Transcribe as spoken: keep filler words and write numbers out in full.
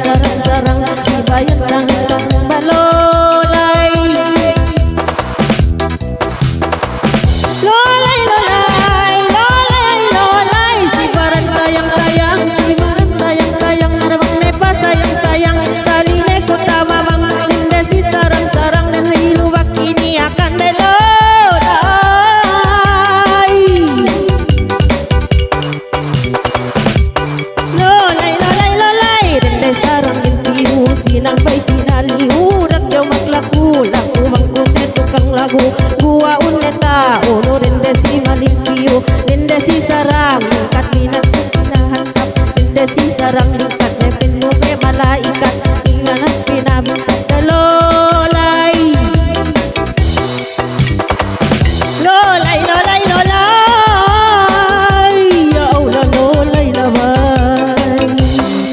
Sarang-sarang, sibayan tangan balulay. Lulay, lulay, lulay, lulay. Sibaran sayang-sayang, sibaran sayang-sayang. Narbang ne pa sayang-sayang. Saline ku tamamang, ninde si sarang-sarang, ninde ilubak ini akan balulay. Lulay, lulay, lulay, dende sarang in siyu, sinang bay tinaliu, rakyaw maglaku-laku, mangkute tukang lagu,